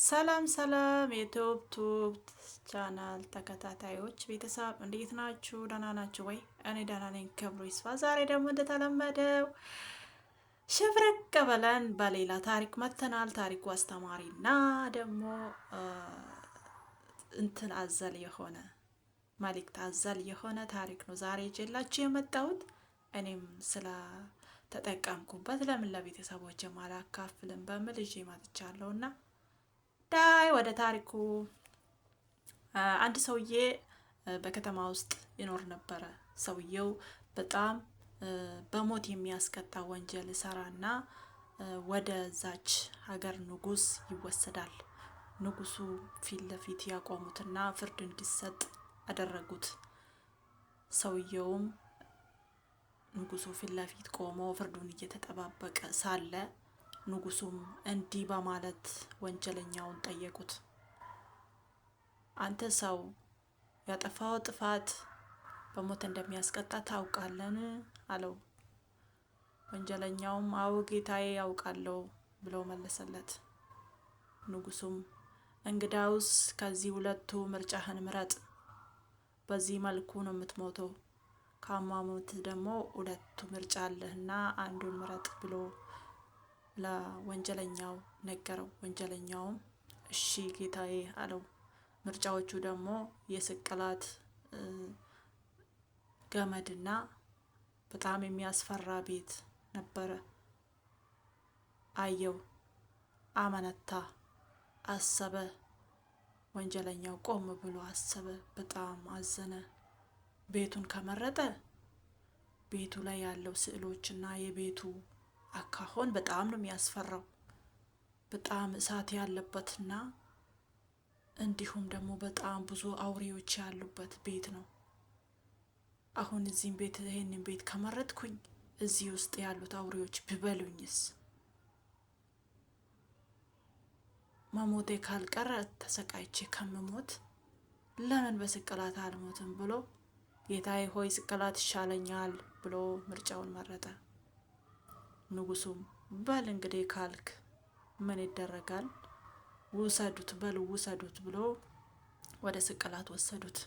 ሰላም ሰላም የኢትዮብ ቱብ ቻናል ተከታታዮች ቤተሰብ እንዴት ናችሁ? ደህና ናችሁ ወይ? እኔ ደህና ነኝ፣ ክብሩ ይስፋ። ዛሬ ደግሞ እንደተለመደው ሽብርቅ ብለን በሌላ ታሪክ መጥተናል። ታሪኩ አስተማሪና ደግሞ እንትን አዘል የሆነ መልእክት አዘል የሆነ ታሪክ ነው ዛሬ ይዤላችሁ የመጣሁት። እኔም ስለ ተጠቀምኩበት ለምን ለቤተሰቦች አላካፍልም በሚል ይዤ መጥቻለሁና ዳይ ወደ ታሪኩ። አንድ ሰውዬ በከተማ ውስጥ ይኖር ነበረ። ሰውየው በጣም በሞት የሚያስቀጣ ወንጀል ሰራና ወደዛች ሀገር ንጉስ ይወሰዳል። ንጉሱ ፊት ለፊት ያቆሙትና ፍርድ እንዲሰጥ አደረጉት። ሰውየውም ንጉሱ ፊት ለፊት ቆሞ ፍርዱን እየተጠባበቀ ሳለ ንጉሱም እንዲህ በማለት ወንጀለኛውን ጠየቁት። አንተ ሰው ያጠፋው ጥፋት በሞት እንደሚያስቀጣ ታውቃለን? አለው። ወንጀለኛውም አዎ ጌታዬ ያውቃለሁ ብሎ መለሰለት። ንጉሱም እንግዳውስ ከዚህ ሁለቱ ምርጫህን ምረጥ፣ በዚህ መልኩ ነው የምትሞተው፣ ከአሟሟት ደግሞ ሁለቱ ምርጫ አለህና አንዱን ምረጥ ብሎ ለወንጀለኛው ነገረው። ወንጀለኛውም እሺ ጌታዬ አለው። ምርጫዎቹ ደግሞ የስቅላት ገመድና በጣም የሚያስፈራ ቤት ነበረ። አየው፣ አመነታ፣ አሰበ። ወንጀለኛው ቆም ብሎ አሰበ፣ በጣም አዘነ። ቤቱን ከመረጠ ቤቱ ላይ ያለው ስዕሎችና የቤቱ አካሆን በጣም ነው የሚያስፈራው። በጣም እሳት ያለበትና እንዲሁም ደግሞ በጣም ብዙ አውሬዎች ያሉበት ቤት ነው። አሁን እዚህም ቤት ይሄንን ቤት ከመረጥኩኝ እዚህ ውስጥ ያሉት አውሬዎች ቢበሉኝስ? መሞቴ ካልቀረ ተሰቃይቼ ከምሞት ለምን በስቅላት አልሞትም ብሎ ጌታዬ ሆይ ስቅላት ይሻለኛል ብሎ ምርጫውን መረጠ። ንጉሱም በል እንግዲህ ካልክ ምን ይደረጋል፣ ውሰዱት፣ በሉ ውሰዱት ብሎ ወደ ስቅላት ወሰዱት።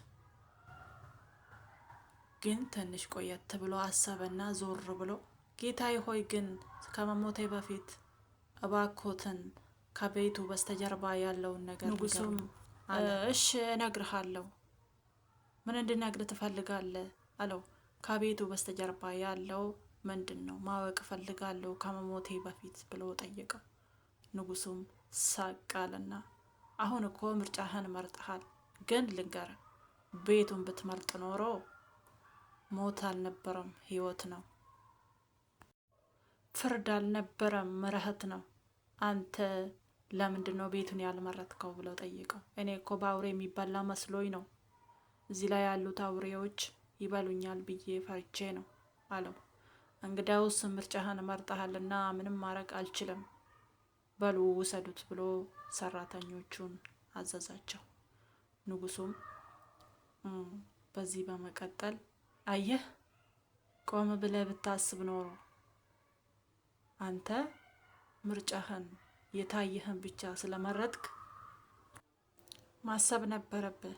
ግን ትንሽ ቆየት ብሎ አሰበና ዞር ብሎ ጌታዬ ሆይ ግን ከመሞቴ በፊት እባኮትን ከቤቱ በስተጀርባ ያለውን ነገር። ንጉሱም እሺ እነግርሃለሁ፣ ምን እንድነግር ትፈልጋለህ? አለው። ከቤቱ በስተጀርባ ያለው ምንድን ነው ማወቅ እፈልጋለሁ ከመሞቴ በፊት ብሎ ጠየቀው። ንጉሱም ሳቅ አለና አሁን እኮ ምርጫህን መርጠሃል፣ ግን ልንገር፣ ቤቱን ብትመርጥ ኖሮ ሞት አልነበረም፣ ህይወት ነው። ፍርድ አልነበረም፣ ምሕረት ነው። አንተ ለምንድን ነው ቤቱን ያልመረጥከው? ብለው ጠየቀው። እኔ እኮ በአውሬ የሚበላ መስሎኝ ነው፣ እዚህ ላይ ያሉት አውሬዎች ይበሉኛል ብዬ ፈርቼ ነው አለው። እንግዳውስ ምርጫህን መርጠሃልና ምንም ማድረግ አልችልም፣ በሉ ውሰዱት ብሎ ሰራተኞቹን አዘዛቸው። ንጉሱም በዚህ በመቀጠል አየህ፣ ቆም ብለህ ብታስብ ኖሮ አንተ ምርጫህን የታየህን ብቻ ስለመረጥክ ማሰብ ነበረብህ።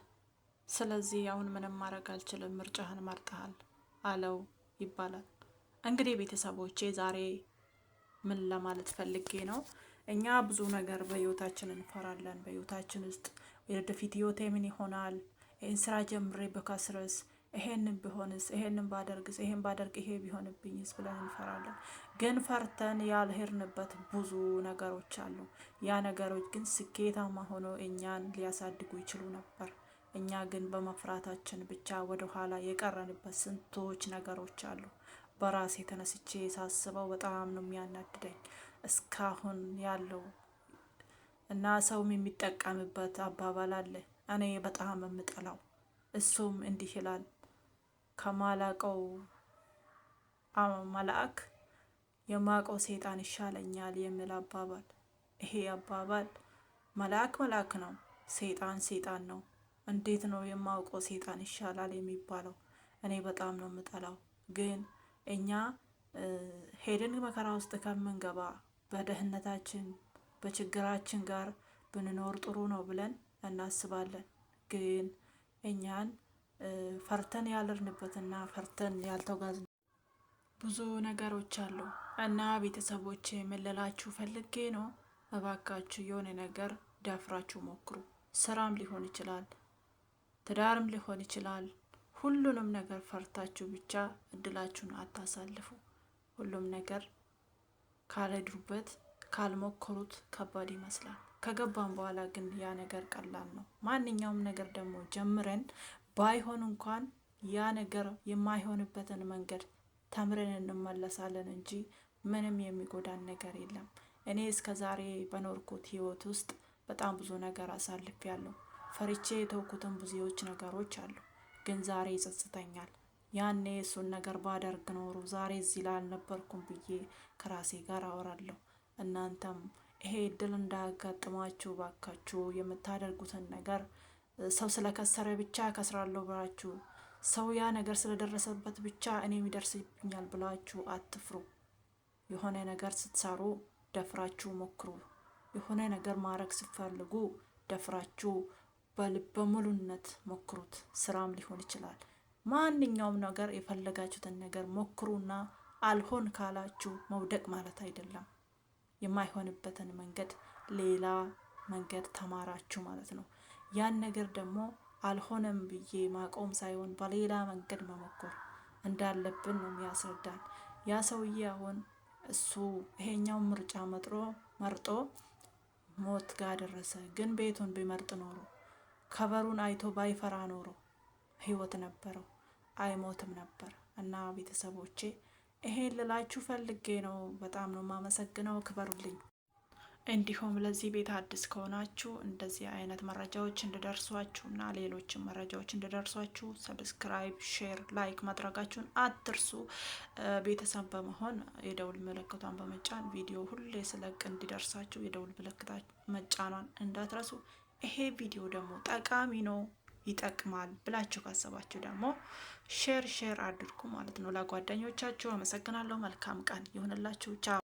ስለዚህ አሁን ምንም ማድረግ አልችልም፣ ምርጫህን መርጠሃል አለው ይባላል። እንግዲህ ቤተሰቦቼ ዛሬ ምን ለማለት ፈልጌ ነው፣ እኛ ብዙ ነገር በህይወታችን እንፈራለን። በህይወታችን ውስጥ ወደፊት ህይወቴ ምን ይሆናል፣ ይህን ስራ ጀምሬ በከስርስ፣ ይሄንን ቢሆንስ፣ ይሄንን ባደርግስ፣ ይሄን ባደርግ ይሄ ቢሆንብኝስ ብለን እንፈራለን። ግን ፈርተን ያልሄድንበት ብዙ ነገሮች አሉ። ያ ነገሮች ግን ስኬታማ ሆኖ እኛን ሊያሳድጉ ይችሉ ነበር። እኛ ግን በመፍራታችን ብቻ ወደ ኋላ የቀረንበት ስንቶች ነገሮች አሉ። በራሴ ተነስቼ ሳስበው በጣም ነው የሚያናድደኝ እስካሁን ያለው እና ሰውም የሚጠቀምበት አባባል አለ፣ እኔ በጣም የምጠላው። እሱም እንዲህ ይላል፣ ከማላቀው መልአክ የማቀው ሰይጣን ይሻለኛል የሚል አባባል። ይሄ አባባል መልአክ መልአክ ነው፣ ሰይጣን ሰይጣን ነው። እንዴት ነው የማውቀው ሰይጣን ይሻላል የሚባለው? እኔ በጣም ነው የምጠላው። ግን እኛ ሄደን መከራ ውስጥ ከምንገባ በደህንነታችን በችግራችን ጋር ብንኖር ጥሩ ነው ብለን እናስባለን። ግን እኛን ፈርተን ያልርንበትና ፈርተን ያልተጓዝን ብዙ ነገሮች አሉ እና ቤተሰቦች የምልላችሁ ፈልጌ ነው። እባካችሁ የሆነ ነገር ደፍራችሁ ሞክሩ። ስራም ሊሆን ይችላል፣ ትዳርም ሊሆን ይችላል። ሁሉንም ነገር ፈርታችሁ ብቻ እድላችሁን አታሳልፉ። ሁሉም ነገር ካልሄዱበት ካልሞከሩት ከባድ ይመስላል። ከገባን በኋላ ግን ያ ነገር ቀላል ነው። ማንኛውም ነገር ደግሞ ጀምረን ባይሆን እንኳን ያ ነገር የማይሆንበትን መንገድ ተምረን እንመለሳለን እንጂ ምንም የሚጎዳን ነገር የለም። እኔ እስከ ዛሬ በኖርኩት ህይወት ውስጥ በጣም ብዙ ነገር አሳልፌያለሁ። ፈርቼ የተውኩትን ብዙዎች ነገሮች አሉ፣ ግን ዛሬ ይጸጽተኛል። ያኔ እሱን ነገር ባደርግ ኖሮ ዛሬ እዚህ ላይ አልነበርኩም ብዬ ከራሴ ጋር አወራለሁ። እናንተም ይሄ እድል እንዳያጋጥማችሁ ባካችሁ የምታደርጉትን ነገር ሰው ስለከሰረ ብቻ ከስራለሁ ብላችሁ፣ ሰው ያ ነገር ስለደረሰበት ብቻ እኔም ይደርስብኛል ብላችሁ አትፍሩ። የሆነ ነገር ስትሰሩ ደፍራችሁ ሞክሩ። የሆነ ነገር ማድረግ ስትፈልጉ ደፍራችሁ በልበ ሙሉነት ሞክሩት። ስራም ሊሆን ይችላል። ማንኛውም ነገር የፈለጋችሁትን ነገር ሞክሩና አልሆን ካላችሁ መውደቅ ማለት አይደለም። የማይሆንበትን መንገድ ሌላ መንገድ ተማራችሁ ማለት ነው። ያን ነገር ደግሞ አልሆነም ብዬ ማቆም ሳይሆን በሌላ መንገድ መሞከር እንዳለብን ነው የሚያስረዳን። ያ ሰውዬ አሁን እሱ ይሄኛውን ምርጫ መርጦ ሞት ጋር ደረሰ። ግን ቤቱን ቢመርጥ ኖሮ፣ ከበሩን አይቶ ባይፈራ ኖሮ ህይወት ነበረው፣ አይሞትም ነበር። እና ቤተሰቦቼ ይሄን ልላችሁ ፈልጌ ነው። በጣም ነው የማመሰግነው። ክበሩልኝ። እንዲሁም ለዚህ ቤት አዲስ ከሆናችሁ እንደዚህ አይነት መረጃዎች እንዲደርሷችሁ እና ሌሎችም መረጃዎች እንዲደርሷችሁ subscribe፣ share፣ like ማድረጋችሁን አትርሱ። ቤተሰብ በመሆን የደውል ምልክቷን በመጫን ቪዲዮ ሁሌ ስለቅ እንዲደርሳችሁ የደውል ምልክቷ መጫኗን እንዳትረሱ። ይሄ ቪዲዮ ደግሞ ጠቃሚ ነው፣ ይጠቅማል ብላችሁ ካሰባችሁ ደግሞ share share አድርጉ ማለት ነው ለጓደኞቻችሁ። አመሰግናለሁ። መልካም ቀን ይሁንላችሁ። ቻው።